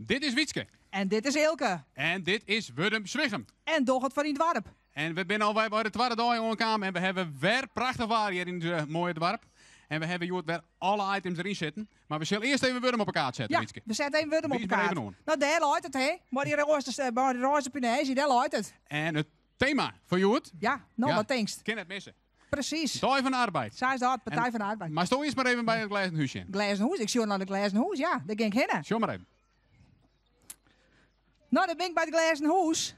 Dit is Wietske. En dit is Eelke. En dit is Wurdum Swichum. En doch it foar dyn doarp. En we binne alwer by de twadde dei oankaam en we hawwe wer prachtich waar hjir yn it moaie doarp. En we hawwe hjoed wer alle items deryn sitten. Mar we sille earst even Wurdum op 'e kaart sette, Ja, Wietske. we sette even Wurdum op Wiis 'e mar kaart. even oan. No, dêr leit it, hè? Mei dy rôze, mei dy rôze punaise, dêr leit it. En it tema foar hjoed? Ja, no, Ja, wat tinkst? Kin net misse. Presys. Dei fan de Arbeid. Sa is dat, Partij En fan de Arbeid. Moatsto earst mar even by it Glêzen Hús sjen. Glêzen Hús, ik sjoch nei it Glêzen Hús, ja, dêr gean ik hinne. Sjoch mar even. No, dêr bin ik by it Glêzen Hús.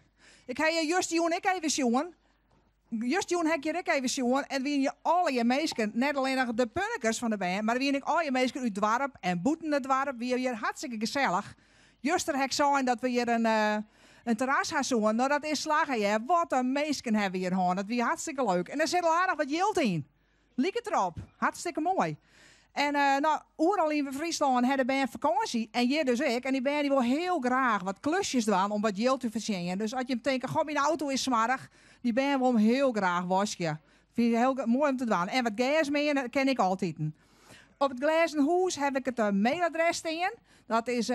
Ik ha hjir justerjûn ek even sjoen. Justerjûn ha ik hjir ek even sjoen en wiene hjir allegear minsken, net allinnich de punnekes fan de bern, mar der wiene ek allegear minsken út it doarp en bûten it doarp. Wie hjir hartstikke gesellich. Juster ha ik sein dat we hjir in in terras ha soene. No, dat is slagge hear. Wat in minsken hawwe we hjir hân. Dat wie hartstikke leuk. En der sit al aardich wat jild yn. Liket derop. Hartstikke moai. En no, oeral yn Fryslân ha de bern fakânsje en hjir dus ek. En dy bern dy wol hiel graach wat klusjes dwaan om wat jild te fertsjinjen. Dus as jim tinke, goh, myn auto is smoarch, dy bern wol him hiel graach waskje. Fyn ik hiel moai om te dwaan. En wat gers meane, dat kin ek altiten. Op it Glêzen Hûs haw ik it mailadres stean. Dat is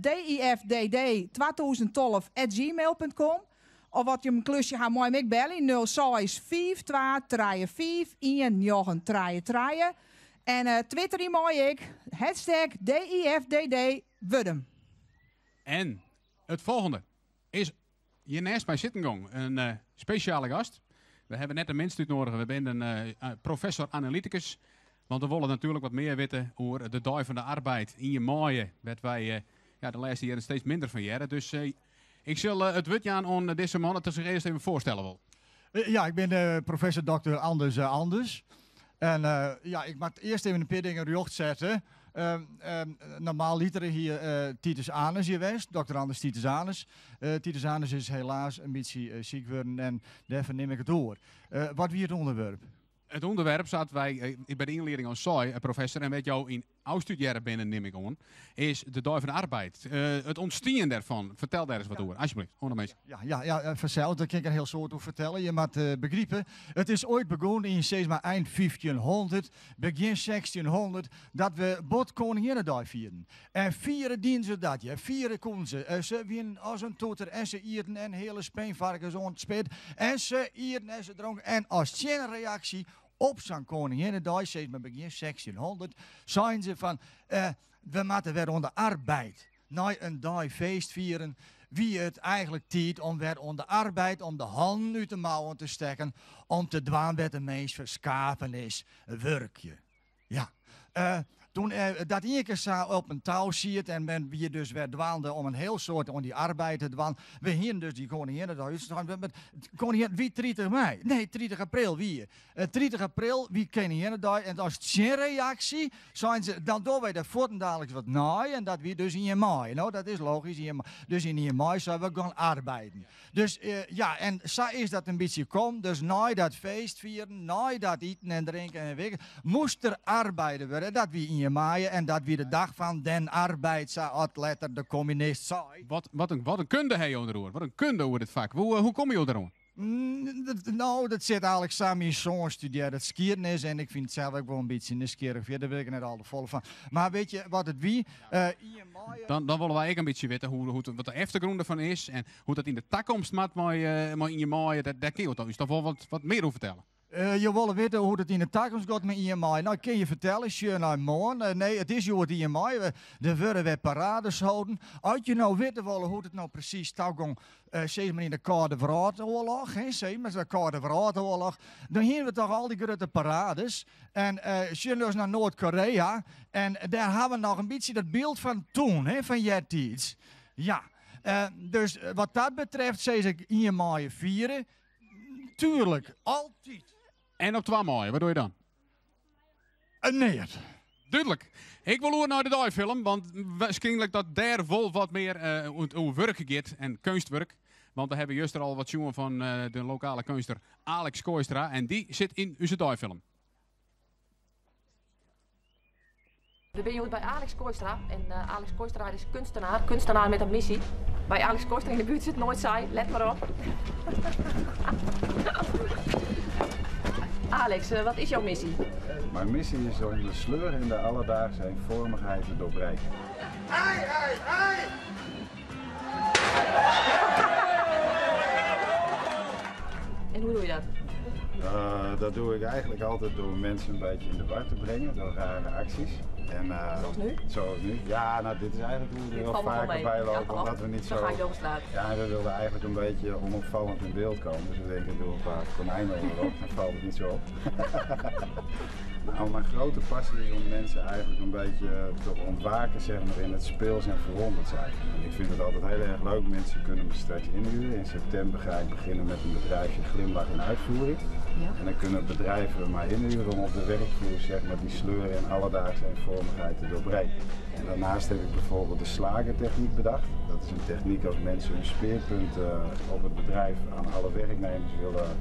difdd 2012 at gmail punt com. Of as jim in klusje ha, mei jim ek belje, 06 52 35 19 33. En twitterje mei ek, hashtag DIFDD Wurdum. En it folgjende is hjir neist my sitten gong in spesjale gast. We hawwe net de minste útnoadige, we binne in professor analyticus. Want we wolle natuerlik wat mear witte oer de Dei fan de Arbeid ien maaie, wêr't wy ja, de lêste jierren steeds minder fan hearre. Dus ik sil it wurd jaan oan dizze man dat er sich earst even foarstelle wol. Ja, ik bin professor dokter Anders Anders. En ja, ik moat earst even in pear dingen rjocht sette. Normaliter hie Titus Anus hjir west, dokter Anders Titus Anus. Titus Anus is helaas in bytsje siik wurden en dêrfoar nim ik it oer. Wat wie it ûnderwerp? It ûnderwerp, sa't wy by de ynlieding al sei, professor, en wêr't jo yn ôfstudearre binne, nim ik oan, is de Dei fan de Arbeid. It ûntstean dêrfan, fertel dêr ris wat oer, alsjeblieft, oan de minsken. Ja, ja, ja, fansels, dêr kin ik in hiel soad oer fertelle. Je moatte begripe, it is oait begûn yn sis mar ein fyftjinhûndert, begjin sechstjinhûndert, dat we bot Koninginnedei fierden. En fiere dienen se dat, ja, fiere koenen se. Se wienen as in toeter en se ieten en heale speenvarkens oan it spit. En se ieten en se dronken. En as tsjinreaksje op sa'n Koninginnedei, sis mar begjin sechstjinhûndert, seinen se fan, we moatte wer oan de arbeid. Nei in dei feestfieren wie it eigentlik tiid om wer oan de arbeid, om de hannen út de mouwen te stekken, om te dwaan wêr't de mins foar skapen is, wurkje. Ja, toen dat ien kear sa op in tou siet en men wie dus wer dwaande om in hiel soad oan dy arbeid te dwaan. We hienen dus dy Koninginnedei útsteld. Koningin, wie 30 mei? Nee, 30 april wie. 30 april wie Keninginnedei en as tsjinreaksje seinen se, dan dogge wy der fuortendaliks wat nei en dat wie dus ien maaie. No, dat is logysk, ien maaie. Dus yn ien maaie seinen we gaan arbeiden. Dus ja, en sa is dat in bytsje kommen. Dus nei dat feestfieren, nei dat iten en drinken en wik, moast der arbeide wurde. En dat wie ien maaie en dat wie de dag van den arbeid, sa at letter de kommunist sei. Wat, wat, in, wat in kunde ha jo deroer, wat in kunde oer dit fak. Hoe, hoe komme jo deroan? No, dat sit eigenlik sa. Myn soan studearret skiednis en ik fyn it sels ek wol in bytsje nijsgjirrich. Fierder wit ik net al te folle fan. Mar wit je wat it wie? Ien maaie. Dan, dan wolle wy ek in bytsje witte hoe, hoe, wat de eftergrûn derfan is en hoe't dat yn de takomst moat mei, mei ien maaie. Dêr, dêr kinne jo ús toch wol wat, wat mear oer fertelle. Jo wolle witte hoe't it yn de takomst giet mei ien maaie. No, ik kin je fertelle, sjoch nei moarn. Nee, it is hjoed ien maaie. Der wurde wer parades holden. As je no witte wolle hoe't it no presys tagong sis mar yn de Kâlde Wrâldoarloch, hè, sis mar de Kâlde Wrâldoarloch, dan hiene we toch al dy grutte parades. En sjoch dus nei Noard-Korea en dêr ha we noch in bytsje dat byld fan toen, hè, fan eartiids. Ja, dus wat dat betreft sis ik ien maaie fiere, tuerlik, altyd. En op twa maaie, wat doe je dan? Neat. Dúdlik. Ik wol oer nei de deifilm, want waarskynlik dat dêr wol wat mear oer wurk giet en keunstwurk. Want we hawwe juster al wat sjoen fan de lokale keunster Alex Kooistra en dy sit yn ús deifilm. We binne hjoed by Alex Kooistra en Alex Kooistra is kunstenaar, kunstenaar met een missie. By Alex Kooistra yn de buert sit noait saai, let mar op. Alex, wat is jouw missie? Mijn missie is om de sleur in de alledaagse eenvormigheid te doorbreken. Ei, ei, ei! En hoe doe je dat? Eh, dat doe ik eigenlijk altijd door mensen een beetje in de war te brengen, door rare acties. En, eh, Zoals nu? Zoals nu. Ja, nou dit is eigenlijk hoe we er Dit wel valt me wel vaker mee. bij lopen, Ja, omdat we niet dan zo... ga ik over straat. Ja, en we wilden eigenlijk een beetje onopvallend in beeld komen. Dus we denken, doe een paar konijnen onderop, dan valt het niet zo op. Nou, mijn grote passie is om mensen eigenlijk een beetje te ontwaken zeg maar, in het speels en verwonderd zijn. En ik vind het altijd heel erg leuk, mensen kunnen me straks inhuren. In september ga ik beginnen met een bedrijfje Glimlach in Uitvoering. Ja. En dan kunnen bedrijven mij inhuren om op de werkvloer zeg maar, die sleuren en alledaagse eenvormigheid te doorbreken. En daarnaast heb ik bijvoorbeeld de slagertechniek bedacht. Dat is een techniek als mensen hun speerpunten op het bedrijf aan alle werknemers willen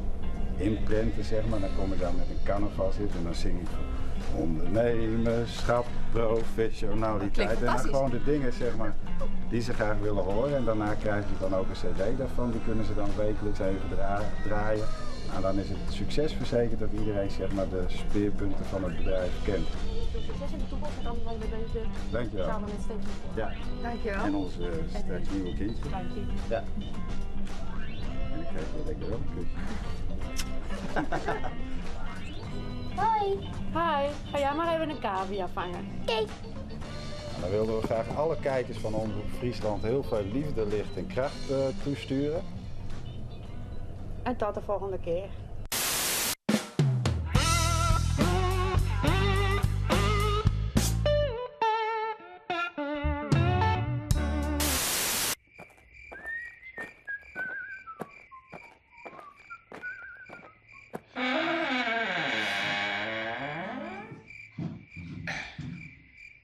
inprenten, zeg maar. Dan kom ik daar met een carnaval zitten en dan zing ik van ondernemerschap, professionaliteit. En dan fantastisch. gewoon de dingen, zeg maar, die ze graag willen horen. En daarna krijgen ze dan ook een cd daarvan. Die kunnen ze dan wekelijks even draaien. Nou, dan is het succes verzekerd dat iedereen zeg maar, de speerpunten van het bedrijf kent. Veel succes in de toekomst met alles waar je mee bezig bent. Dankjewel. Samen met Steven. Ja. Dankjewel. En ons straks nieuwe kindje. Klein kindje. Ja. En ik geef je lekker ook een kusje. Hoi. Hi, ga jij maar even een cavia vangen. Kijk. En dan wilden we graag alle kijkers van Omroep Friesland heel veel liefde, licht en kracht toesturen. En tot de volgende keer.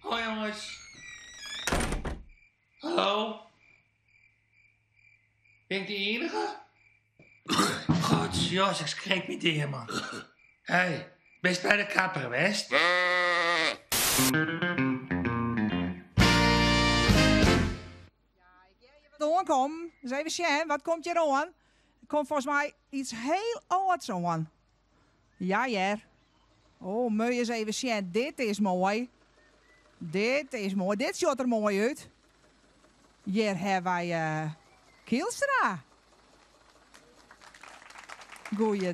Hoi jongens. Hallo? Ben ik de enige? God, Jos, ik schrik me tegen, man. Hey, best bij de kapper geweest? Wat aankomen. Dus even zien, wat komt hier aan? Er komt volgens mij iets heel ouds aan. Ja, ja. Oh, moet je eens even zien. Dit is mooi. Dit is mooi. Dit ziet er mooi uit. Hier hebben wij Kielstra. Goeie.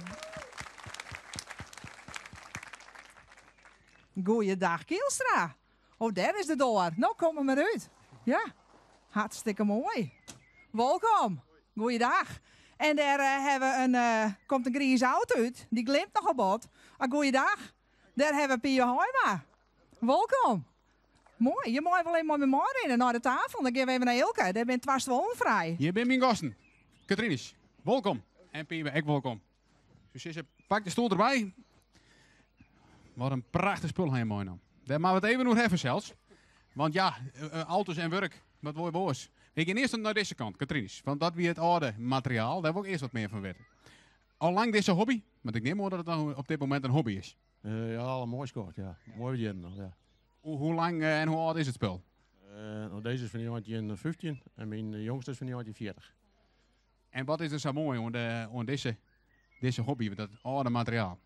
Goeiedag, Kielstra. Oh, daar is de door. Nou, kom er maar uit. Ja, hartstikke mooi. Welkom. Goeiedag. En daar hebben we een, komt een grijze auto uit. Die glimt nog op wat. Ah, goeiedag. Daar hebben we Pia Hoijma. Welkom. Mooi. Je mag wel even met me rennen naar de tafel. Dan gaan we even naar Ilke. Daar bent het wel vrij. Hier ben mijn gasten. Katrines, welkom. En Pia, ik welkom. Dus ze pak de stoel erbij. Wat een prachtig spul hij mooi nou. Daar maken we het even nog even zelfs. Want ja, auto's en werk, wat wil je boos? Ik ga eerst naar deze kant, Katrines. Want dat wie het oude materiaal, daar wil ik eerst wat meer van weten. Al lang deze hobby, want ik neem aan dat het nou op dit moment een hobby is. Ja, al mooi scoort, ja. Mooi begin nog, ja. Hoe lang en hoe oud is het spul? Nou, deze is van 1915 en mijn jongste is van 1940. En wat is er zo mooi aan, aan deze hobby, met dat oude materiaal?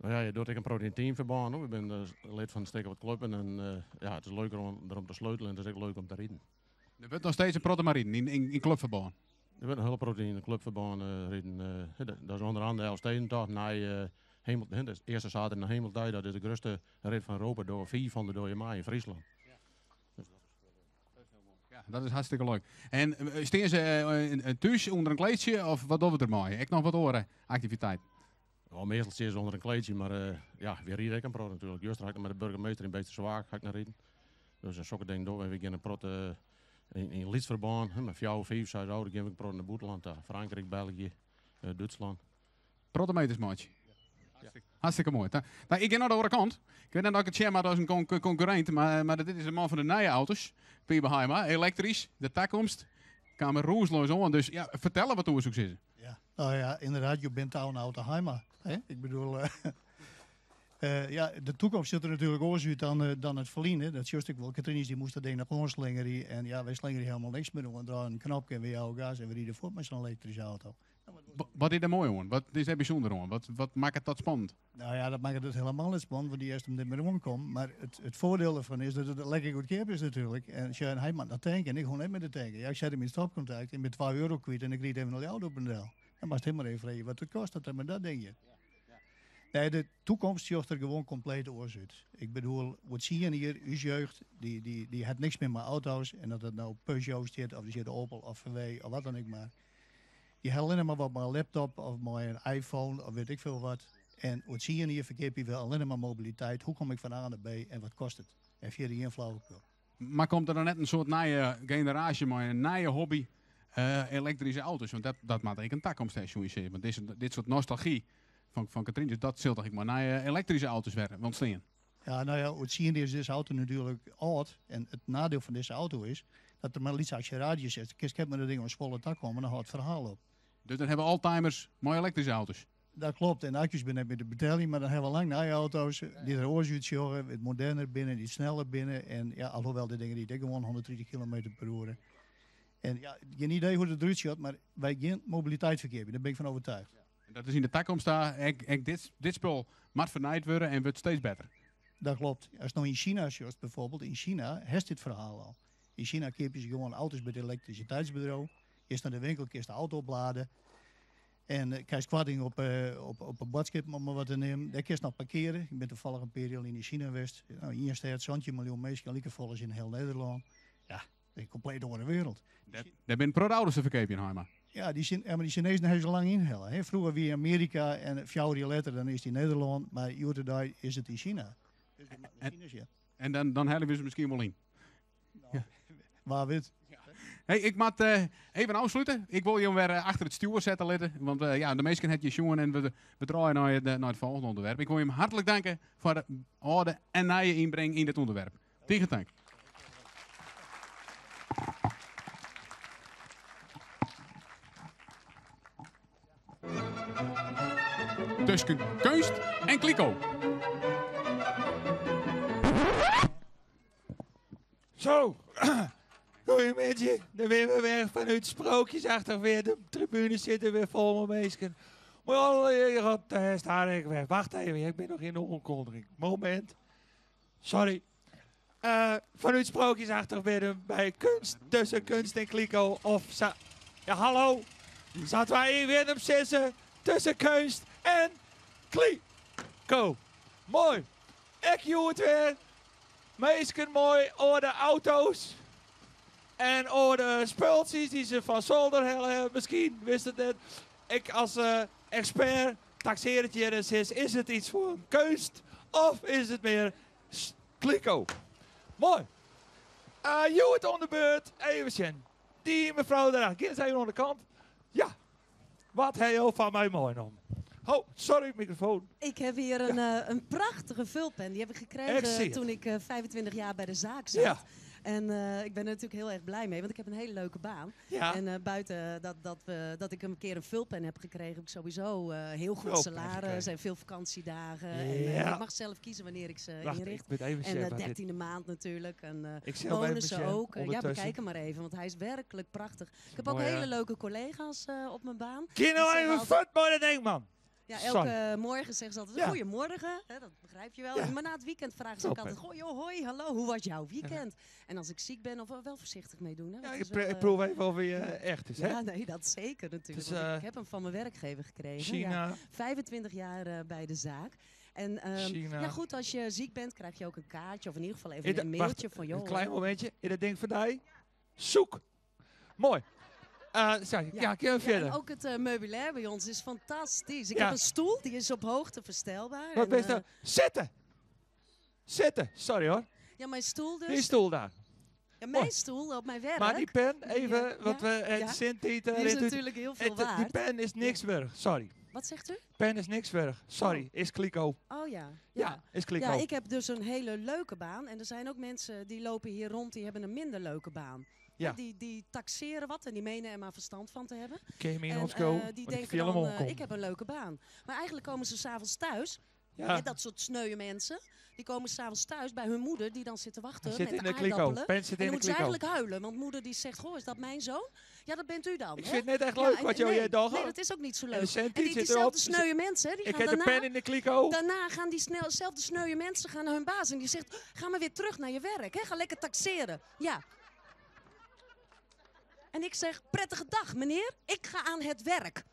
Nou ja, je doet ik een protein teamverband, hoor. Ik ben lid van de Steek op het Club en ja, het is leuker om erom te sleutelen en het is ook leuk om te rijden. Er wordt nog steeds een protein in clubverband? Er wordt een hele protein in clubverband rijden. Dat is onder andere Elfstedentocht naar Hemel, hè, de eerste zaterdag naar Hemeltijd. Dat is de grootste rit van Europa door 4 van de dode maai in Friesland. Ja, dat is hartstikke leuk. En staan ze thuis onder een kleedje of wat doen we ermee? Ik nog wat oren activiteit. Ja, meestal zitten ze onder een kleedje, maar ja, weer rijd ik een prot natuurlijk. Juist ga ik met de burgemeester in Beesterzwaag ga ik naar rijden. Dus een sokke ding door en we gaan een prot in Lidsverband, hè, met 4, 5, 6 ouderen gaan we een prot naar Boeteland, Frankrijk, België, Duitsland. Protometers, maatje. Hartstikke, hartstikke mooi. Nou, ik ga naar de andere kant. Ik weet niet of ik het share, maar dat is een concurrent, maar dit is een man van de nieuwe auto's. Piebe Haima, elektrisch, de toekomst. Kamer roesloos aan, dus ja, vertel wat oorzoek is. Ja, nou ja, inderdaad, je bent al een auto Haima. Hè? Ik bedoel, ja, de toekomst zit er natuurlijk oors uit dan het verleden. Dat is juist ook wel. Katrines die moest dat ding nog onslingeren. En ja, wij slingeren helemaal niks meer doen. We draaien een knopje en we jouwen gas en we rijden voort met zo'n elektrische auto. Wat is der moai oan? Wat is der bysûnder oan? Wat, wat makket dat spannend? Nou ja, dat makket it helemaal net spannend, want dy earst om net mear oankommen. Mar it, it voordeel ervan is dat it lekker goedkeap is natuurlijk. En sjoch, en hy moat noch tanken en ik hoech net mear te tanken. Ja, ik set him yn it stopkontakt, ik bin 2 euro kwyt en ik ried even nei Ljouwert op en del. Dan moatst him mar even freegje wat it kostet, mar dat ding. Nee, de toekomst sjocht der gewoan kompleet oars út. Ik bedoel, oer 10 jier, ús jeugd, dy, dy, dy hat niks mear mei auto's. En dat it no Peugeot stiet, of der sit Opel of VW of wat dan ek mar. Dy ha allinne mar wat mei in laptop of mei in iPhone of wit ik folle wat. En oer 10 jier ferkeapje we allinne mar mobiliteit. Hoe kom ik fan A nei B en wat kostet it? En fierder gjin flauwekul. Mar komt der dan net in soart nije generaasje mei in nije hobby, eh, elektryske auto's? Want dat, dat moat ek in takomst ha, soe je sizze. Want dizze, dit soart nostalgy fan, fan Katrien, dus dat sil toch ek mei nije elektryske auto's wer ûntstean? Ja, nou ja, oer 10 jier is dizze auto natuerlik âld. En it neidiel fan dizze auto is dat der mar in lytse aksjeradius is. Kinst net mei dat ding oan Swolle takomme, dan hâldt it ferhaal op. Dus dan hawwe we oldtimers mei elektryske auto's? Dat klopt. En de akku's binne net mear te beteljen, mar dan hawwe we lang nije auto's dy't der oars útsjogge, wat moderner binne, dy't sneller binne. En ja, alhoewel dy dingen ride ek gewoan 130 kilometer per oere. En ja, gjin idee hoe't it derút sjocht, mar wy gean mobiliteit ferkeapje, dêr bin ik fan oertsjûge. En dat is yn de takomst ta, ek, ek dit, dit spul moat fernijd wurde en wurdt steeds better. Dat klopt. Ast no yn Sina sjochst byfoarbyld, yn Sina hast dit ferhaal al. Yn Sina keapje se gewoan auto's by it elektrisiteitsbedriuw. Giest nei de winkel, kinst de auto oplade. En eh, krijst koarting op, eh, op, op 'e boadskippen, om mar wat te neamen. Dêr kinst noch parkearje. Ik bin tafallich in pear jier yn Sina west. Nou, ien stêd, 17 miljoen minsken, likefolle as yn hiel Nederlân. Ja, in kompleet oare wereld. Dêr binne protte auto's te ferkeapjen, Haima. Ja, dy, ja, mar dy Sinezen hawwe se lang ynhelle. Hè. Froeger wie Amearika en 4 jier letter dan is it yn Nederlân, mar hjoed-de-dei is it yn Sina. Dus we moatte En, Sina sjen. en dan, dan helje we se miskien wol yn. Ja. Wa wit. Hey, ik moat eh, even ôfslute. Ik wol jim wer eh, achter it stjoer sette litte. Want eh, ja, de minsken hat je sjoen en we, we draaie nei it, nei it folgjende ûnderwerp. Ik wol jim hertlik danke foar de âlde en nije ynbring yn dit ûnderwerp. Tige tank. Tusken keunst en kliko. Zo, goeiemiddei. Dêr binne we wer fanút Sprookjesachtig weer. De tribune sit wer fol mei minsken. Mar allegear op de sta ik wer. Wacht even, ik bin noch yn de oankundiging. Momint. Sorry. Uh, fanút Sprookjesachtig weer by kunst, tussen kunst en kliko. Of sa. Ja, hallo. Sa't wy yn Wirdum sizze tussen keunst en kliko. Moai. Ek hjoed wer. Minsken mei âlde auto's en âlde spultsjes dy't se fan solder helle hawwe. Miskien witst it net. Ik as uh, ekspert taksearje it hjir en sis, is it yts foar keunst of is it mear kliko? Moai. Uh, hjoed oan de beurt, even sjen. Dy mefrou dêr, gean ris even oan de kant. Ja, wat ha jo fan my meinommen? Oh, sorry, microfoon. Ik heb hier een, ja. uh, een prachtige vulpen. Die heb ik gekregen Ik zie het. toen ik uh, 25 jaar bij de zaak zat. Ja. En uh, ik ben er natuurlijk heel erg blij mee, want ik heb een hele leuke baan. Ja. En uh, buiten dat, dat, we, dat ik een keer een vulpen heb gekregen, heb ik sowieso uh, heel goed Vulpen salaris gekregen. en veel vakantiedagen. En, Ja. ik mag zelf kiezen wanneer ik ze Wacht, inricht. ik moet even en zien de wat dit- 13e maand natuurlijk. En uh, Ik zal even bonussen zien ook. Eh, ja, ondertussen. bekijk hem maar even, want hij is werkelijk prachtig. Ik heb ook Mooi, hè? hele leuke collega's uh, op mijn baan. Kun Die nou zeggen even altijd- fut maar dat ding, man. Ja, Sorry. elke morgen zeggen ze altijd Ja. goedemorgen. Hè, dat begrijp je wel. Ja. Maar na het weekend vragen ze ook Top, altijd: hè? Goh, joh, hoi, hallo, hoe was jouw weekend? En als ik ziek ben, of wel voorzichtig mee doen. Hè, want Ja, het ik, is wel, ik eh, proef even of hij eh, echt is, hè? Ja, nee, dat zeker natuurlijk. Het is, want ik eh, heb hem van mijn werkgever gekregen. China. Ja, 25 jaar eh, bij de zaak. En ehm, China. ja, goed, als je ziek bent, krijg je ook een kaartje of in ieder geval even In de- een mailtje wacht, van joh. Een klein momentje. In dat ding van die. Zoek. Mooi. Eh, sorry. Ja, kun je Ja, verder. en ook het eh, meubilair bij ons is fantastisch. Ik Ja. heb een stoel, die is op hoogte verstelbaar. Wat En, ben je nou? eh, Zitten. Zitten. Sorry hoor. ja, mijn stoel dus. Die stoel daar. Ja, mijn Mooi. stoel op mijn werk. Maar die pen, even, eh, want ja, we het ja. Sint-Dieter. Die is het- natuurlijk heel veel het- Die waard. pen is niks waard. Sorry. Wat zegt u? Pen is niks waard. Sorry, is kliko. Oh ja. Ja, is kliko. Ja, ik heb dus een hele leuke baan. En er zijn ook mensen die lopen hier rond, die hebben een minder leuke baan. Ja. Die, die taxeren wat en die menen er maar verstand van te hebben. Kun je me in En, ons go? eh, Want die ik denken viel hem dan, eh, omkomen. ik heb een leuke baan. Maar eigenlijk komen ze s'avonds thuis. Ja. Hè, dat soort sneuwe mensen. Die komen s'avonds thuis bij hun moeder, die dan zit te wachten Hij zit met in de de kliko. aardappelen. Pen zit en in dan de moeten ze kliko. eigenlijk huilen, want moeder die zegt, goh, is dat mijn zoon? Ja, dat bent u dan. Ik hè? vind het net echt Ja, leuk en wat jou nee, jij dacht. Nee, dat is ook niet zo En leuk. de cent En die, zit diezelfde erop. sneuwe mensen, hè, die Ik gaan heb de daarna, pen in de kliko. Daarna gaan diezelfde sneuwe mensen gaan naar hun baas. En die zegt, ga maar weer terug naar je werk. Hè? Ga lekker taxeren. Ja. En ik zeg, prettige dag meneer, ik ga aan het werk.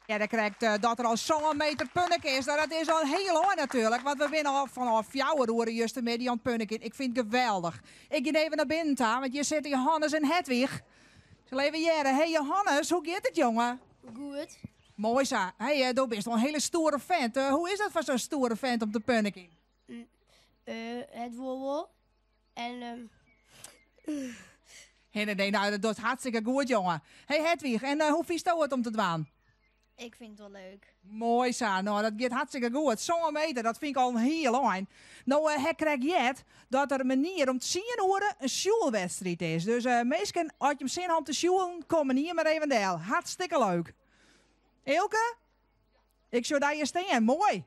Ja, dan krijgt dat er al zo'n meter punnik is. Nou, dat is al heel hoor natuurlijk. Want we winnen al vanaf jouw roeren juist de median punnik in. Ik vind het geweldig. Ik ga even naar binnen ta, want je zit Johannes en Hedwig. Zal even jaren. Hey Johannes, hoe gaat het jongen? Goed. Mooi zo. Hey, du bent wel een hele stoere vent. Hoe is dat voor zo'n stoere vent om te punniken? Het woord. En Hey, nee, nee, nou, dat is hartstikke goed, jongen. Hey Hedwig, en hoe vies het om te dwaan? ik vind het wel leuk. Mooi zo, nou dat gaat hartstikke goed. Zo'n meter, dat vind ik al een heel eind. Nou, uh, krijg je het dat er een manier om te zien hoe een sjoelwedstrijd is. Dus meestal, als je hem zin had om te sjoelen, kom hier maar even deel. Hartstikke leuk. Eelke? Ik zou daar je staan, mooi.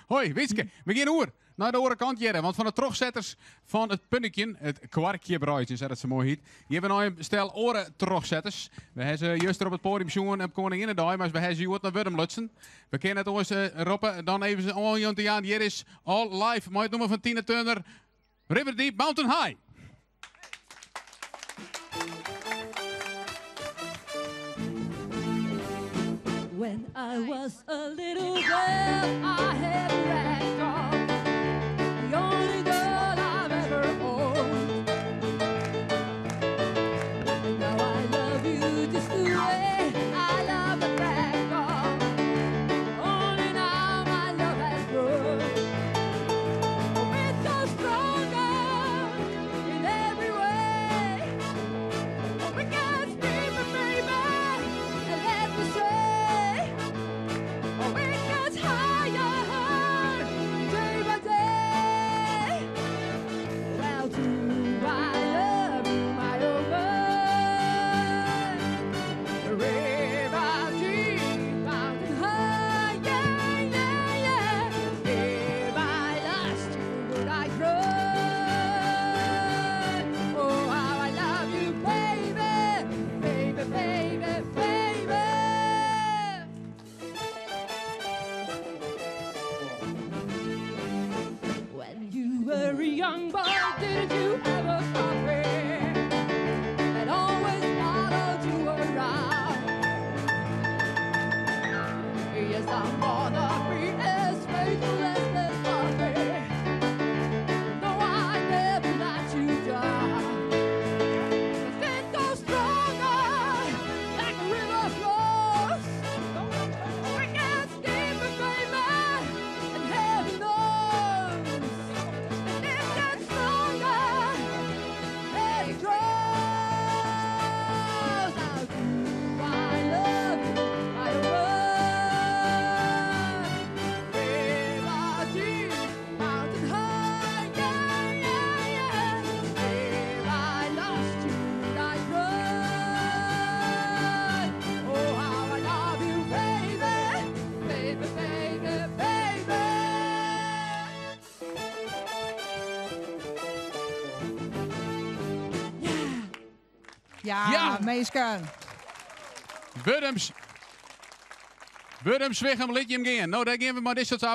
Hoi, Wietske, we gaan oer naar de andere kant, Jerre. Want van de trogzetters van het Punnekje, het kwarkje bruidje, zei dat zo mooi heet. Die hebben nou een stel oren trogzetters. We hebben ze juist er op het podium jongen op Koninginnedag, maar we hebben ze hier naar Wurm lutsen. We kennen het ons roppen, dan even ze oh, te aan. Hier is all live, mooi het noemen van Tina Turner, River Deep Mountain High. When I was a little girl, I had a rag doll, the only girl I've ever owned. And now I love you just the way I love the rag doll. Only now my love has grown. Oh, it's so stronger in every way. Oh, it gets deeper, baby, and let me say, oh, it gets higher day by day. Well, do I love you, my old bird? River deep, mountain high, yeah, yeah, yeah. If I lost you, would I cry? Oh, how I love you, baby, baby, baby, baby. When you were a young boy, did you ever copy that always followed you around? Yes, I'm gonna be as faithful as this puppy. No, I never let you down. 'Cause it goes stronger like a river flows. It gets deeper, baby, and heaven knows. And it gets stronger as it grows. How do I love you, my world? River deep, mountain high, yeah, yeah, yeah. If I lost you, would I cry? Oh, how I love you, baby, baby, baby, baby. Ja, Ja. meesken. Wurms. Wurms, Zwichem, liet je hem gaan. Nou, daar gaan we maar dit soort,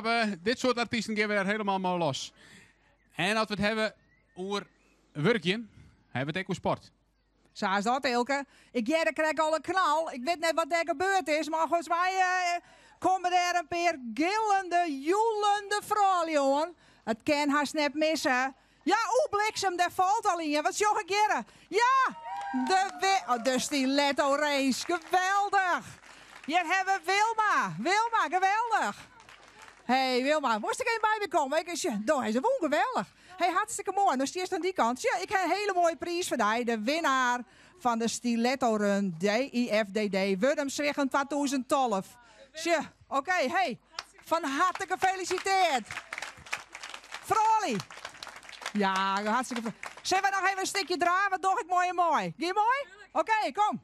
dit soort artiesten gaan we daar helemaal maar los. En als we het hebben over werkje, hebben we het ook over sport. Zo is dat, Eelke. Ik jij krijg al een knal. Ik weet net wat daar gebeurd is, maar volgens mij komen er een paar gillende, joelende vrouwen, jongen. Het kan haar snap missen. Ja, oeh, bliksem, daar valt al in. Wat zorg ik hier? Ja, de stiletto race. Geweldig. Hier hebben we Wilma. Wilma, geweldig. Hey Wilma, moest ik even bij me komen? Ik is, ja, hij is gewoon geweldig. Hey, hartstikke mooi. Nou, eerst aan die kant. Ja, ik heb een hele mooie prijs voor jou. De winnaar van de Stiletto Run DIFDD Wurdum-Swichum 2012. Tja, oké, hey. Van harte gefeliciteerd. Frolly. Ja, hartstikke. Zullen we nog even een stukje draaien? Wat doe ik mooi en mooi. Ga je mooi? Oké, kom.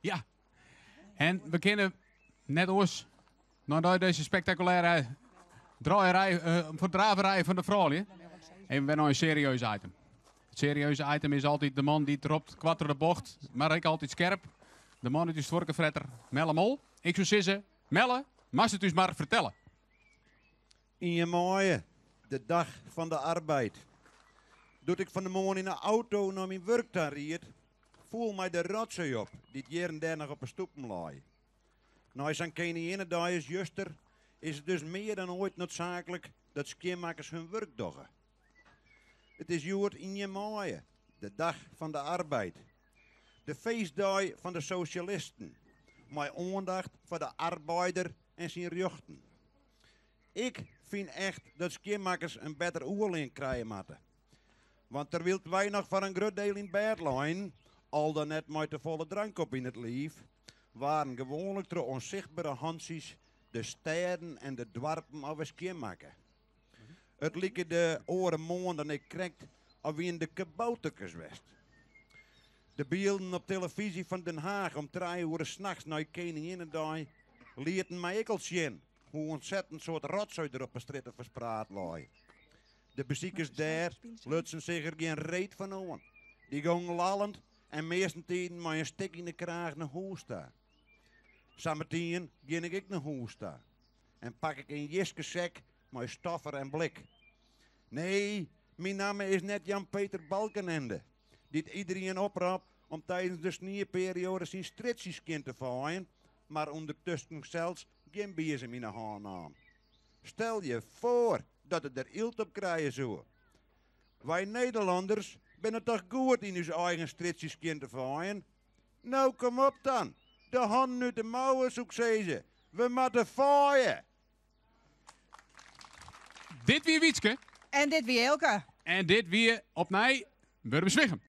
Ja. En we kinne net oars nei dizze spektakulêre draaierij, uh, verdraverij fan de froulju. Even wer nei in serieus item. It serieuze item is altyd de man dy't ropt koart troch de bocht, mar ek altyd skerp. De man út de Stuorkefretter, Melle Mol. Ik soe sizze, Melle, moatst it ús mar fertelle. Ien maaie, de dag fan de arbeid. Doe't ik fan de moarn yn 'e auto nei myn wurk ta ried, foel my de rotsoai op dy't hjir en dêr noch op 'e stoepen lei. Nei sa'n Keninginnedei as juster is it dus mear dan oait noodsaaklik dat skjinmakkers hun wurk dogge. It is hjoed ien maaie, de dag fan de arbeid. De feestdei fan de sosjalisten, mei oandacht foar de arbeider en syn rjochten. Ik fyn echt dat skjinmakkers in better oerlean krije moatte. Want terwyl't wy noch foar in grut diel yn bêd leinen, al dan net mei tefolle drank op yn it liif, waarden gewoanlik troch ûnsichtbere hantsjes de stêden en de doarpen alwer skjinmakke. It like de oare moarn dan ek krekt of wienen de kabouterkes west. De bylden op telefyzje fan Den Haag om trije oere nachts nei Keninginnedei lieten my ek al sjen hoe ûntsettend soad rotsoai der op 'e strjitte ferspraat lei. De besikers dêr lutsen sich der gjin reet fan oan. Dy gongen lallend en meastentiden mei in stik yn 'e kraach nei hûs ta. Sametien gean ik ek nei hûs ta en pak ik in jiskesek mei stoffer en blik. Nee, myn namme is net Jan Peter Balkenende, dy't iderien oprôp om tidens de snieperioade syn strjitsje skjin te feien, mar ûndertusken sels gjin biezem yn 'e hân naam. Stel je foar dat er der ylt op krije soe. Wy Nederlanners binne toch goed yn ús eigen strjitsje skjin te feien? No, kom op dan. De hannen út de mouwen, soe ik sizze. We moatte feie! Dit wie Wietske. En dit wie Eelke. En dit wie opnij Wurdumer's Swichum.